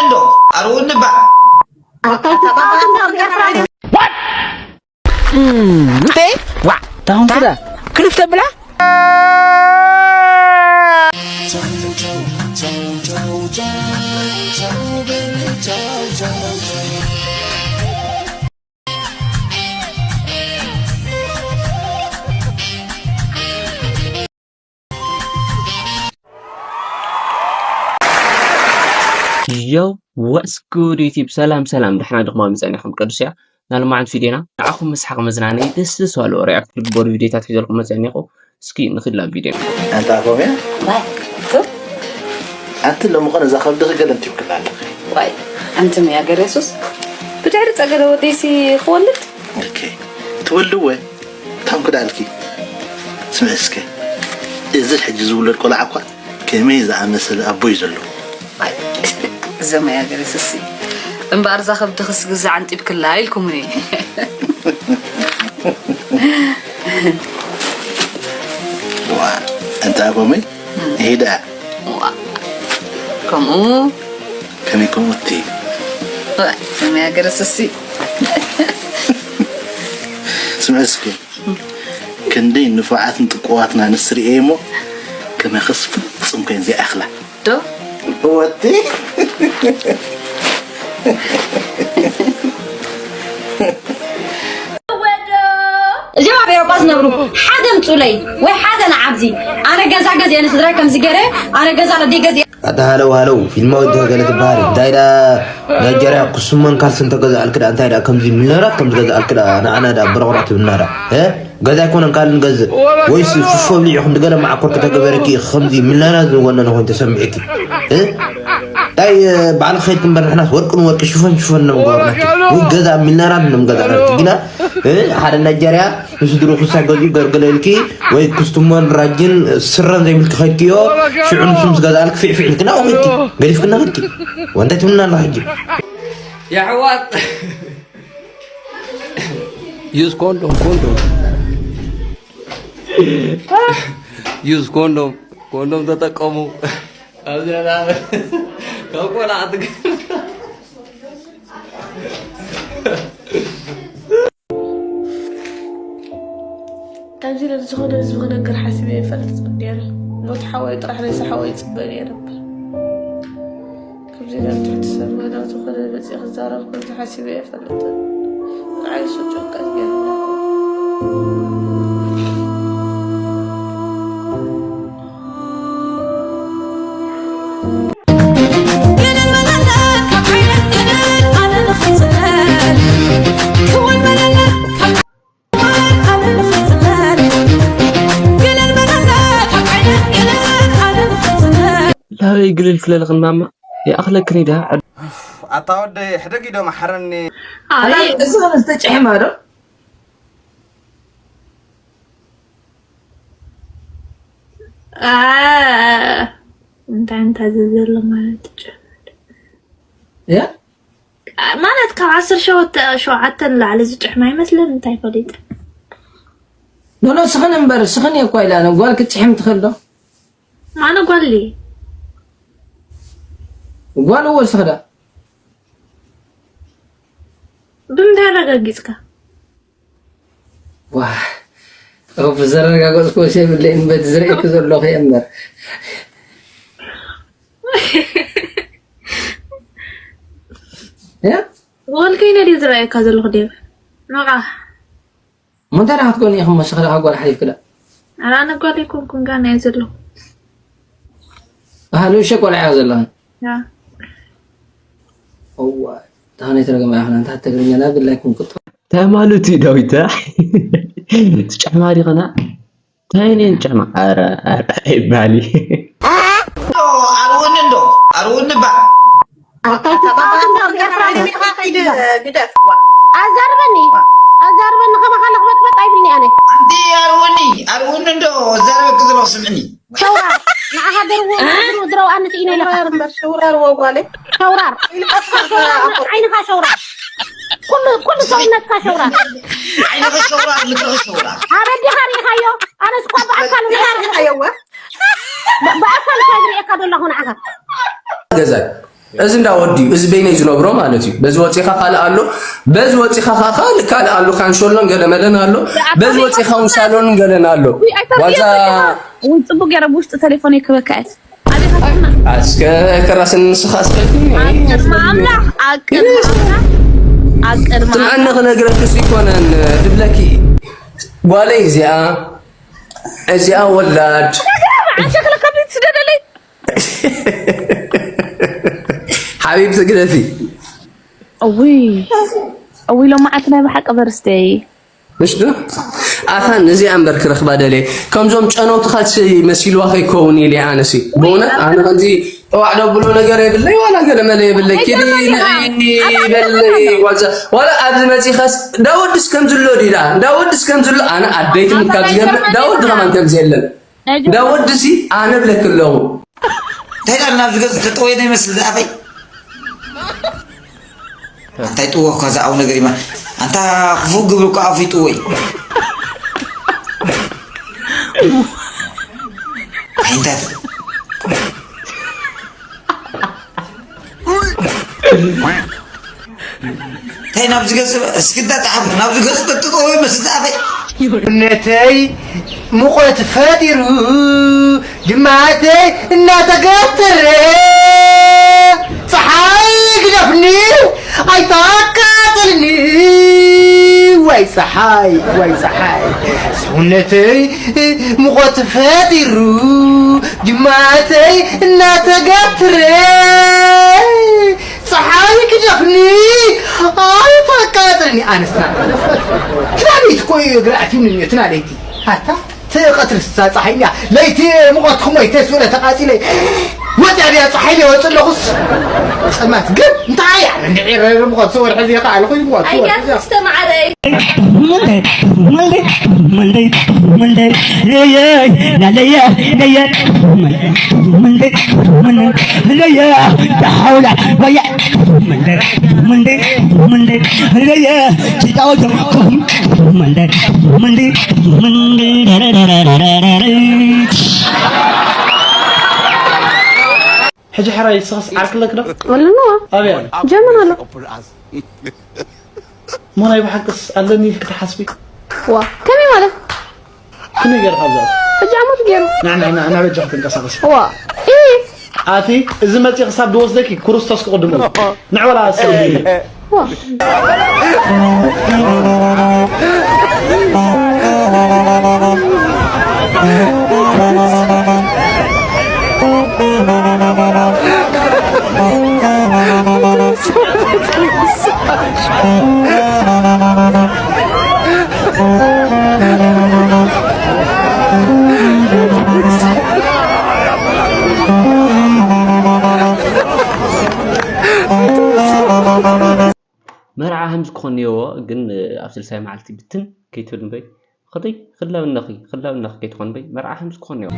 እንዶ ኣርውኒ ባ ዋ ታሁን ክዳ ክልተ ብላ Yo, what's good YouTube? ሰላም ሰላም፣ ደሕና ድኹም ኣብ ምጸና ኢኹም ቅዱስ እያ። ናልማዓንት ቪድዮና ንዓኹም ምስሓቕ መዝናነይ ደስ ደስ ባሉ ሪያክት ዝግበሩ ቪድዮታት ሒዘልኩም መጸኒኹ። እስኪ ንኺድ ናብ ቪድዮ። ኣንታ ኣፎምያ? ዋይ፣ ቱ? ኣንቲ ሎሚ ኸነ እዛ ከብድኺ ገለ እንቲብክላ ኣለኺ። ዋይ፣ ኣንትም ያገር የሱስ፣ ብድሕሪ ጸገደ ወደይሲ ክወልድ? ኦኬ፣ ትወልድ ወይ? ታም ክዳልኪ። ስምዒ እስከ፣ እዚ ሕጂ ዝውለድ ቆልዓ እኳ ከመይ ዝኣመሰለ ኣቦ እዩ ዘለዎ። ኣይ፣ እዞም ያገር የሱስ እምበኣር እዛ ከብድኽስ ግዛዕ ኣንጢብክላ ኢልኩምኒ። ዋ፣ ኣንታ ኣፎመይ፣ ይሄዳ። ዋ፣ ከምኡ። ከመይ ከምኡ እቲ? ዋ፣ ከመይ ሃገረ ስሲ። ስምዒ እስኪ፣ ክንደይ ንፉዓትን ጥቁዋትን ኣንስቲ ርእየ እሞ፣ ከመኽስ ፍጹም ከይን ዘይኣኽላ። ዶ? ወቲ? እዚኦም ኣብ ኤውሮጳ ዝነብሩ ሓደ ምጹለይ ወይ ሓደ ንዓብዚ ኣነ ገዛ ገዚአ ንስድራይ ከምዚ ገይረ ኣነ ገዛ ነደይ ገዚአ ኣታ ሃለው ሃለው ፊልማዊ ድያ ገለ ትበሃል እንታይ ዳ ናይጀርያ ኩስሞን ካልስን ተገዝኣልክ ዳ እንታይ ዳ ከምዚ ሚልዮናት ከም ዝገዝኣልክ ዳ ንዓና ዳ በረቑራዕ ትብልና ዳ እ ገዛ ኣይኮነን ካልእ ንገዝእ ወይስ ፉፎ ብሊዕኹም ድገለ መዓኮር ከተገበረኪ ከምዚ ሚልዮናት ዝወነነ ኮይኑ ተሰሚዑኪ እ እንታይ ባዕልኺ ከይድኪ እምበር ንሕናስ ወርቂ ንወርቂ ሽፎን ሽፎን ነምገበርናኪ ወይ ገዛ ሚልዮናት ነምገዛእናልኪ ግና እ ሓደ ናይጀርያ ንስድርኡ ክሳገዙ ገርገለልኪ ወይ ክስትሞን ራጅን ስረን ዘይብልኪ ከድክዮ ሽዑ ንሱ ምስ ገዛእልኪ ፊዕፊዕ ኢልኪ ናብኡ ከድኪ ገዲፍክና ከድኪ ወንታይ ትብልና ኣለኻ ሕጂ የሕዋት use condom condom use condom condom ተጠቀሙ ካብዚኣ ካብ ቆልዓ ትግ ከምዚ ኢለ ዝኾነ ህዝቢ ክነግር ሓሲበ ኣይፈልጥን ነይረ። ሞት ሓወይ ጥራሕ ሬሳ ሓወይ ይፅበ ነይረ እምበር። ከምዚ ኢለ ኣብ ትሕቲ ሰብ ምህላው ዝኾነ መፂአ ክዛረብ ከምዚ ሓሲበ ኣይፈልጥን። ንዓይ እሱ ጭንቀት ገይሩኒ። ላበይ ግልል ክለልኽን ማማ ይኣኽለክን ኢዳ ኣታ ወደይ ሕደጊ ዶ መሓረኒ። ኣይ እዚ ኸ ዝተጨሕማ ዶ? እንታይ እንታይ ዘሎ ማለት እዩ። ያ ማለት ካብ ዓሰርተ ሸውዓተ ንላዕሊ ዝጭሕም ኣይመስልን እንታይ ፈሊጠ ኖኖ ስኽን እምበር ስኽን እየ እኳ ኢላ ጓል ክትጭሕም ትኽእል ዶ ኣነ ጓል እየ ጓል እዎ ስኽዳ ብምንታይ ኣረጋጊፅካ ዋ ብዘረጋገፅኩ ወስ የብለይን በቲ ዝርእየኪ ዘለኹ እየ እምበር ጓል ኮይነ ድየ ዝረኣየካ ዘለኹ ዴቭ? ንቓሕ። እሞ እንታይ ደኣ ክትኮኒ ኢኹም መሰኺ ደኣ ጓል ሓሊፍኪ ደኣ? ኣረ ኣነ ጓል ኣይኮንኩን ጋና እየ ዘለኹ። ኣሃ ንእሽተይ ቆልዓ እያ ዘለኺ? ያ። እዋ እታ ከነይ ትረግማ ኢኻ ኣንታ ትግርኛ ናብ ድላይኩም ቅጡ። እንታይ ማለቱ እዩ ዳዊት? ትጨሕማ ዲኽና? እንታይ እኔን ጨማ ኣረ ኣረ ኣይባሊ ኣርውኒ እንዶ ኣርውኒ ባ ኣዛርበኒ ኣዛርበኒ ከማኻ ለኽበጥበጥ ኣይብልኒ ኣነ ኣንቲ ኣርውኒ ኣርውኒ እንዶ ዛረበኪ ዘለኹ ስምዕኒ ሸውራር ንዓኻ ደርዎ ድረው ኣነ ስኢነ ኢለኻ ሸውራር ወጓለ ሸውራር ዓይንኻ ሸውራር ኩሉ ኩሉ ሰውነትካ ሸውራር ዓይንኻ ሸውራር ምድርኺ ሸውራር ኣበዲኻ ሪኢኻዮ ኣነስ እኳ ብኣካል ሪኢኻዮ ብኣካል እኳ ሪኤካ ዶ ኣለኹ ንዓኻ? ገዛ እዚ እንዳ ወዲ እዩ። እዚ በይነይ ዝነብሮ ማለት እዩ። በዚ ወፂኻ ካልእ ኣሎ፣ በዚ ወፂኻ ኸዓ ካልእ ካልእ ኣሎ፣ ካንሸሎን ገለ መለን ኣሎ። በዚ ወፂኻ እውን ሳሎንን ገለን ኣሎ። ዋዛ ወይ ጽቡቅ ገይረ ብውሽጢ ቴሌፎን ይክበካ እየ። ኣቤት ኣትና እስከ ከራስን ንስኻ እስከ ኣብ ቅድሚ ኣምላኽ ኣብ ቅድሚ ኣምላኽ ኣብ ቅድሚ ትምዕነ ክነግረክስ ይኮነን ድብለኪ ጓለይ እዚኣ እዚኣ ወላድ ኣሸክለ ከብሪት ስደደለይ ሓቢብቲ ግደፊ እውይ እውይ ሎማዓንቲ ናይ ብሓቂ በርስተይ ምሽ ዶ ኣታ ነዚኣ እምበር ክረኽባ ደልየ ከምዞም ጨነውትኻ መሲልዋ ከይከውን ኢለ ኣነሲ ብእውነት ኣነ ከምዚ ጠዋዕ ደብሎ ነገር የብለይ ዋላ ገለ መለ የብለይ ኪዲ ንዒ በለይ ዋዛ ዋላ ኣብዚ መፂኻስ ዳወድስ ከምዝሎ ዲዳ ዳወድስ ከምዝሎ ኣነ ኣደይትን ካብ ዝገምዕ ዳወድ ከማን ከምዚ የለን ዳወድሲ ኣነ ብለክ ኣለኹ እንታይ ዳር ናብ ዝገጽ ተጠወየ ናይ መስል ዝኣፈይ እንታይ ጥዎ እኳ ዝኣው ነገር ይማ ኣንታ ክፉእ ግብሪ እኳ ኣፉ ይጥዎ እዩ እንታይ እንታይ ናብዚ ገጽ እስኪ እንዳተዓብ ናብዚ ገጽ ተጥጥቆ ወይ መስል ዝኣፈይ ነተይ ሙቐት ፈጢሩ ጅማተይ እናተገተረ ፀሓይ ግደፍኒ ኣይታቃጥልኒ ወይ ፀሓይ ወይ ፀሓይ ሰውነተይ ሙቐት ፈጢሩ ጅማተይ እናተገትረ ፀሓይ ግደፍኒ ኣይታቃጥልኒ ኣነስና ትናለይቲ ኮዩ እግሪ ኣትዩኒ ትናለይቲ ኣታ ትቐትሪ ስሳ ፀሓይ እያ ለይቲ ሙቐት ክሞይተ ስለ ተቓፂለ ወፂያ ድያ ፀሓይ ድያ ወፅ ኣለኹስ ፀልማት ግን እንታይ እያ እንድዒረ ሙቐት ስወርሒ እዚ ከዓ ኣለኹ ሙቐት ስወርሒ እዚኣ ኣስተማዓረይ ሕጂ ሕራይ ንስኽስ ዓርኪ ኣለኪ ዶ? ኣለንዋ ኣበይ ኣሎ? ጀመን ኣሎ እሞ ናይ ብሓቅስ ኣለኒ ኢልኪ ትሓስቢ? ዋ ከመይ ማለት ከመይ ገይርካ ኣብዛ? ሕጂ ዓመት ገይሩ ንዕ ንዕ ንዕ በጃኺ ተንቀሳቐሲ። ዋ ኢ ኣቲ እዚ መፂ ክሳብ ዝወስደኪ ክርስቶስ ክቕድሞ እዩ። ንዕ ወላ ኣሰብ ዋ መርዓ ከምዚ ክኾን ነይዎ ግን ኣብ ስልሳይ መዓልቲ ብትን ከይትብል እምበይ ኸደይ ክላብነኺ ክላብነኺ ከይትኾን እምበይ መርዓ ከምዚ ክኾን ነይዎ።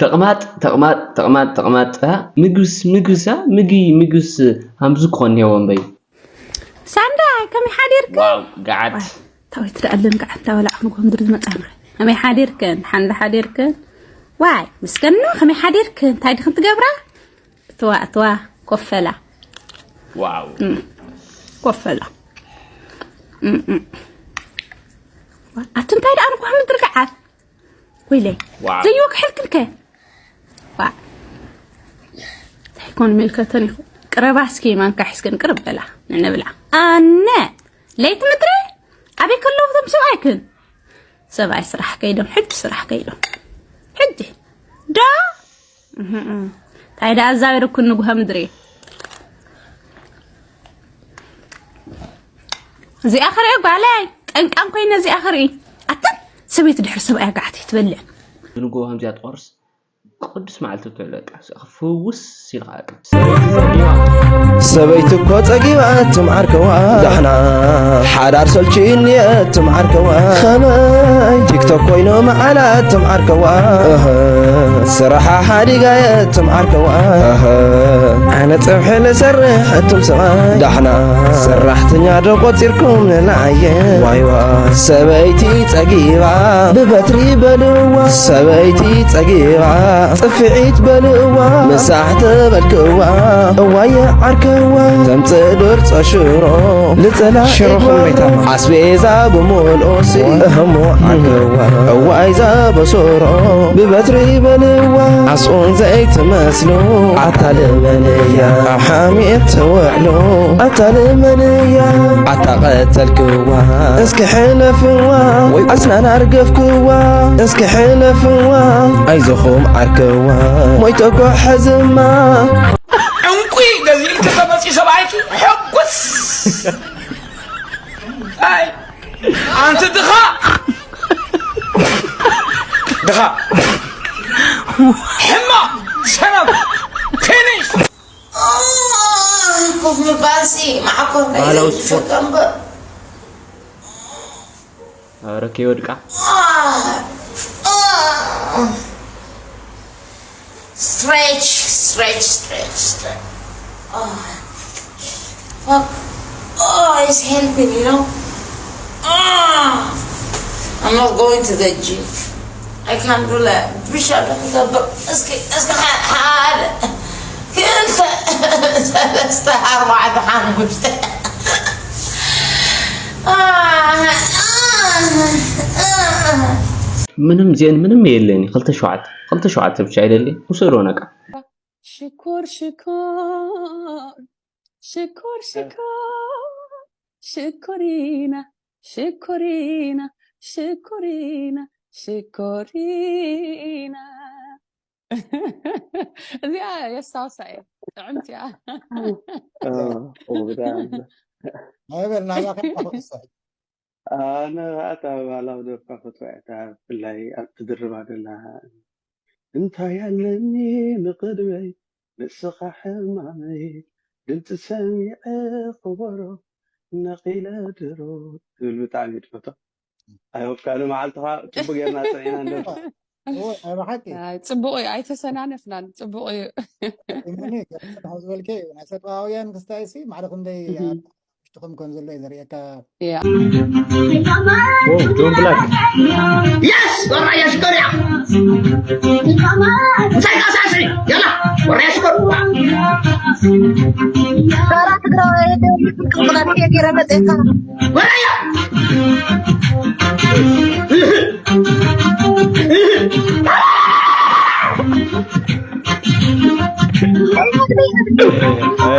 ተቕማጥ ተቕማጥ ተቕማጥ ተቕማጥ ኣ ምግብስ ምግብስ ኣ ምግቢ ምግብስ ሃምዚ ክኾን ነይዎ እምበይ። ሳንዳይ ከመይ ሓዲርክን? ዋው ገዓት። ታወይ ትደኣለን ገዓት እንዳበላዕኹ ንጎ ምድሪ ዝመጻና ከመይ ሓዲርክን? ሓንዳ ሓዲርክን? ዋይ ምስገኖ ከመይ ሓዲርክን? እንታይ ድኽን ትገብራ? እትዋ እትዋ ኮፈላ ዋው ኮፈላ ኣቲ እንታይ ደኣ ንኳ ምድሪ ገዓት ወይለይ ዋው ዘይወክሐልክን ከ ዋ እንታይ ኮን ምልከተን ይኹ ቅረባ እስኪ ማንካ ሒዝክን ቅርብ በላ ንንብላ ኣነ ለይቲ ምድሪ ኣበይ ከለዉ ቶም ሰብኣይክን ሰብኣይ ስራሕ ከይዶም ሕጂ ስራሕ ከይዶም ሕጂ ዶ እንታይ ደኣ ኣዛዊርኩን ንጉሆ ምድሪ እዚኣ ክርኢ ጓለይ ጠንቃን ኮይነ እዚኣ ክርኢ ኣትን ሰበይቲ ድሕሪ ሰብኣያ ጋዕቲ ትበልዕ ንጎ ከምዚኣ ትቆርስ ቅዱስ መዓልቲ ትውለድ ቃልሲ ክፍውስ ኢልካ በቃ። ሰበይቲ ጸጊባ። ሰበይቲ እኮ ጸጊባ እትም ዓርከዋ ዳሕና ሓዳር ሰልችኒ እትም ዓርከዋ ከመይ ቲክቶክ ኮይኑ መዓላ እትም ዓርከዋ እህ ስራሓ ሓዲጋ እትም ዓርከዋ እህ ኣነ ጸብሒ ልሰርሕ እትም ሰብኣይ ዳሕና ሰራሕተኛ ዶ ቆጺርኩም ንለዓየ ዋይዋ ሰበይቲ ጸጊባ ብበትሪ በልዋ ሰበይቲ ጸጊባ ጽፍዒት በልዋ ምሳሕ ተበልክዋ እዋየ ዓርከዋ ተምጽእ ዱር ጸሽሮ ልጸላ ሽሮ ኢግዋ። ከመይ ታማ? ኣስቤዛ ብምልኦሲ እህሞ ዓርከዋ እዋይ ዘበሶሮ ብበትሪ በልዋ ኣስኡን ዘይትመስሉ ኣታ ልመንያ ኣብ ሓሚት ትውዕሉ ኣታ ልመንያ ኣታ ቀተልክዋ እስኪ ሕለፍዋ ወይ ኣስናን ኣርገፍክዋ እስኪ ሕለፍዋ ኣይዞኹም ዓርከዋ ሞይተኮ ሕዝማ ዕንቁ ገዚእልኪ ተመፂ ሰብኣይኪ ሕጉስ ኣይ ኣንቲ ድኻ ድኻ ሕማቕ ሰነፍ ፊኒሽ ኮፍ ምባልሲ መዓኮር ናይ ባህላዊ ስፖርት። ዘፍቀ እምበር ኧረ ከይወድቃ Stretch, stretch, stretch, stretch. Oh, fuck. Oh, it's helping, you know. Oh, I'm not going to the gym. I can't do that. ብሻ ለምገብር እስኪ እስኪ ሓደ ክልተ ሰለስተ ኣርባዕተ ሓሙሽተ ምንም ዜን ምንም የለኒ ክልተ ሸውዓተ ክልተ ሸውዓተ ብቻ ኣይደሊ ውሰዶ ነቃ ሽኮር ሽኮር ሽኮር ሽኮር ሽኮሪና ሽኮሪና ሽኮሪና ሽኮሪና እዚኣ የስታውሳ እየ ጥዕምቲ እያ ብጣዕሚ ኣይበል ናባኻ ክወስድ ኣነ ከዓ እታ ባህላዊ ደርፋ ፈትዋ እያ እታ ብፍላይ ኣብ ትድርባ ደላ እንታይ ኣለኒ ንቅድመይ ንስኻ ሕማመይ ድምፂ ሰሚዐ ክበሮ ነቂለ ድሮ ትብል ብጣዕሚ እየ ትፈትዋ ኣይወፍካ ንመዓልትኻ ፅቡቅ ጌርና ፅዒና ንደርፋ እወ ናይ ብሓቂ ኣይ፣ ጽቡቕ እዩ ኣይተሰናነፍናን ጽቡቕ እዩ እሙኒ ከምዚ ዝበልከ እዩ ናይ ሰጥባውያን ክስታይ ሲ ማዕረ ክንደይ እህ። ምሽትኹም ከም ዘሎ እዩ ዘርእየካ ያ ጆን ብላክ Yes! Warra Yaskoria! Musai kasa sini! Yalla! Warra Yaskoria! ዛራ ትግራዋይ ደውልልኩም ቅብላ ድየ ገይረ መፅእካ Warra ya!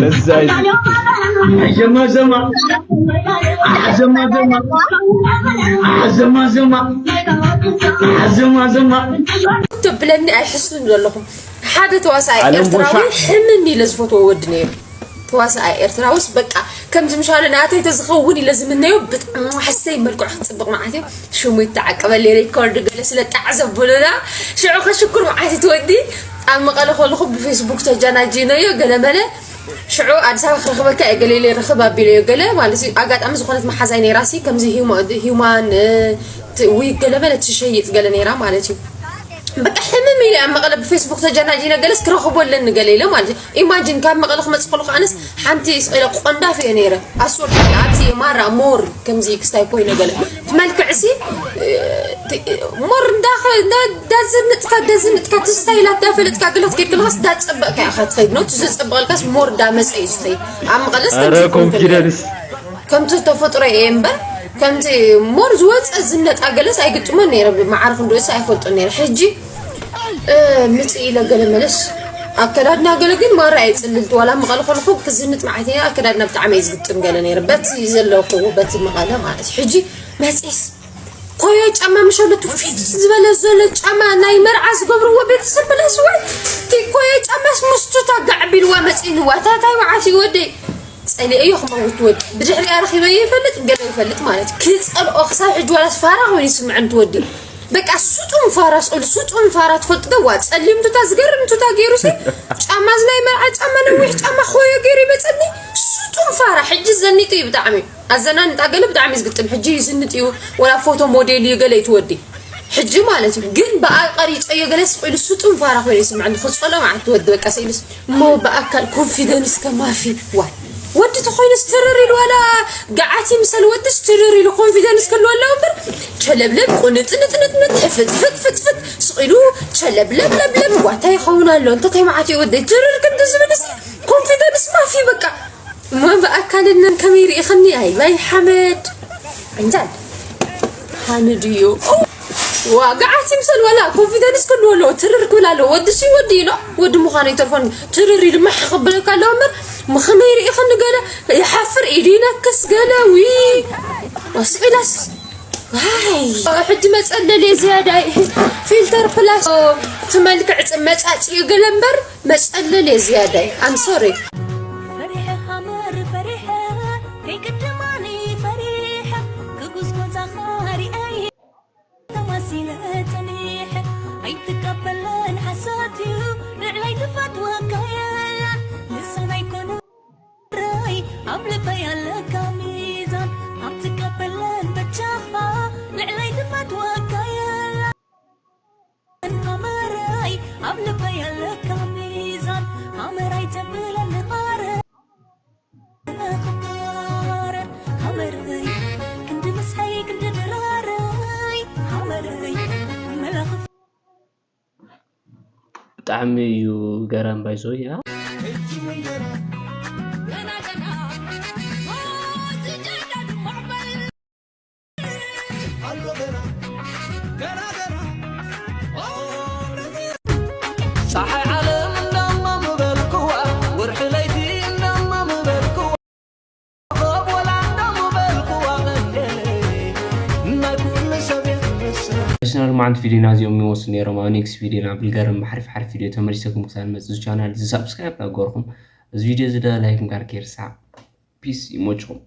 ረዛይ Zama zama! Zama zama! Zama zama! Zama zama! ትብለኒ ኣይሕስን ዘለኹም ሓደ ተዋሳኣይ ዓለም ኤርትራዊ ቦሻዕ። ሕምም ኢለ ዝፈትዎ ወዲ ነይሩ ተዋሳኣይ ኤርትራውስ በቃ ከምዚ ምሻለ ናተይ ተዝኸውን ኢለ ዝምነዮ ብጣዕሚ ሕሰይ መልክዑ ክፅብቕ መዓት እዩ ሽሙ ይተዓቀበለይ ሪኮርድ ገለ ስለ ጣዕ ዘብሉና ሽዑ ከሽኩር መዓት ትወዲ ኣብ መቐለ ከለኹ ብፌስቡክ ተጀናጂነዮ ገለመለ ሽዑ ኣዲስ ኣበባ ክረኽበካ እየ ገለ ኢለ ርኽብ ኣቢለዮ ገለ ማለት እዩ ኣጋጣሚ ዝኾነት መሓዛይ ነይራ ሲ ከምዚ ሂውማን ዊግ ገለ መለ ትሸይጥ ገለ ነይራ ማለት እዩ በቃ ሕምም ኢለ ኣብ መቐለ ብፌስቡክ ተጀናጂነ ገለስ ክረኽቦ ኣለኒ ገለ ኢለ ማለት እዩ ኢማጂን ካብ መቐለ ክመፅእ ከለኹ ኣነስ ሓንቲ ስቕ ኢለ ቆንዳፍ እየ ነይረ ኣስወር ኣብቲ ማራ ሞር ከምዚ ክስታይ ኮይነ ገለ መልክዕሲ ሞር እንዳዘንጥካ ደዝንጥካ እቲ ስታይላት እንዳፈለጥካ ገለ ክትከይድ ከለካስ እንዳፀበቕካ ኢኻ ትኸይድ ነው እቲ ዘፀበቐልካስ ሞር እንዳመፀ እዩ ዝኸይድ ኣብ መቐለስ ረ ኮንፊደንስ ከምቲ ተፈጥሮ እየ እምበር ከምቲ ሞር ዝወፀ ዝነጣ ገለስ ኣይግጥሞን ነይረ መዓርክ እንደወፀ ኣይፈልጦን ነይረ ሕጂ ምፅእ ኢለ ገለ መለስ ኣከዳድና ገለ ግን ማራ እየ ፅልልቲ ዋላ መቐለ ከለኹ ክዝንጥ መዓት እየ ኣከዳድና ብጣዕሚ እየ ዝግጥም ገለ ነይረ በቲ ዘለኹ በቲ መቐለ ማለት እዩ ሕጂ መፅስ ኮዮ ጫማ ምሸለቱ ፊት ዝበለ ዘሎ ጫማ ናይ መርዓ ዝገብርዎ ቤተሰብ ብለስወ እቲ ኮዮ ጫማስ ምስቱታ ጋዕ ቢልዋ መፂንዋ ታታይ መዓት እዩ ወደይ ፀሊኤዮ ክመውት ወዲ ብድሕሪኣ ረኺበዮ ይፈልጥ ገለ ይፈልጥ ማለት ክፀልኦ ክሳብ ሕጂ ዋላስ ፋራ ኮይኑ ይስምዐን ትወዲ በቃ ስጡም ፋራ ስቁል ስጡም ፋራ ትፈልጡ ደዋ ጸሊም ቱታ ዝገርም ቱታ ገይሩ ሲ ጫማ ዝናይ መርዓ ጫማ ነዊሕ ጫማ ኾዮ ገይሩ ይመጸኒ። ስጡም ፋራ ሕጂ ዘኒጡ እዩ ብጣዕሚ ኣዘናንጣ ገለ ብጣዕሚ ዝግጥም ሕጂ እዩ ዝንጥ እዩ። ወላ ፎቶ ሞዴል እዩ ገለ ይትወዲ ሕጂ ማለት እዩ። ግን ብኣ ቀሪጸዮ ገለ ስቁል ስጡም ፋራ ኮይኑ ይስምዐኒ። ክጸሎ ማለት ትወዲ በቃ ስኢሉስ እሞ ብኣካል ኮንፊደንስ ከማፊ ዋ ወዲ ተኾይኑ ስትርር ኢሉ ዋላ ገዓት ይምሰል ወዲ ስትርር ኢሉ ኮንፊደንስ ከልዎ ኣለዎ እምበር ቸለብለብ ቁንጥንጥንጥንጥ ሕፍትፍትፍትፍት ስቕ ኢሉ ቸለብለብለብለብ ዋታ ይኸውን ኣሎ። እንተታይ መዓት እዩ ወዲ ትርር ክንዲ ዝብል ሲ ኮንፊደንስ ማፊ በቃ። እሞ ብኣካል እነን ከመይ ርኢኽኒ? ኣይ ዋይ ሓመድ ዕንጃል ሃኒ ድዩ? ዋ ገዓት ይምሰል ዋላ ኮንፊደንስ ክህልዎ ኣለዎ። ትርር ክብል ኣለዎ። ወዲ ሲ ወዲ እዩ ኖ ወዲ ምዃኑ ይተርፎን ትርር ኢሉ ማሕ ክብለካ ኣለዎ እምበር ምኸመይ ርኢኽኒ ገለ ይሓፍር ኢዱ ይነክስ ገለ ዊ ወስዒላስ ዋይ ሕጂ መጸለል እየ ዝያዳ ፊልተር ፕላስ ትመልክዕ ጽ- መጻጽ እዩ ገለ እምበር መጸለል እየ ዝያዳ I'm sorry። ፈሪሐ ሃመር ፈሪሐ ከይቅድማኒ ፈሪሐ ክጉስጎዛ ኻሪአይ ተማሲለ ጸኒሐ ኣይትቀበለን ሓሳት እዩ ንዕለይ ትፈትወካ የለን ልሳን ኣይኮነ ረይ ኣብ ልበይ ኣለካ ሚዛን ኣብ ትቀበለን በጃኻ ንዕለይ ትፈትወካ የለን ሃመረይ ኣብ ልበይ ኣለካ ሚዛን ሃመራይ ተብለኒ ቃረ ሃመረይ ክንዲ ምስሐይ ክንዲ ድራረይ ሃመረይ መላኽ ብጣዕሚ እዩ ገራም ባይዞ ያ ፀሓይ ዓለም እንዳማ ምበልክዋ ወርሒ ለይቲ እንዳማ ምበልክዋ ኮብ ወላ እንዳማ ምበልክዋ መንገለይ ናይ ኩሉ ሰብ የትምስል ቻናል ማዓንት ቪዲዮና እዚኦም ይወስዱ ነይሮም ኣብ ኔክስት ቪዲዮና ብልገርም ብሓሪፍ ሓሪፍ ቪዲዮ ተመሊሰኩም ክሳብ ንመፅእ ቻናል እዚ ሳብስክራይብ ናገርኩም እዚ ቪዲዮ እዚ ደ ላይክ ምግባር ከይርሳዕ ፒስ ይሞችኹም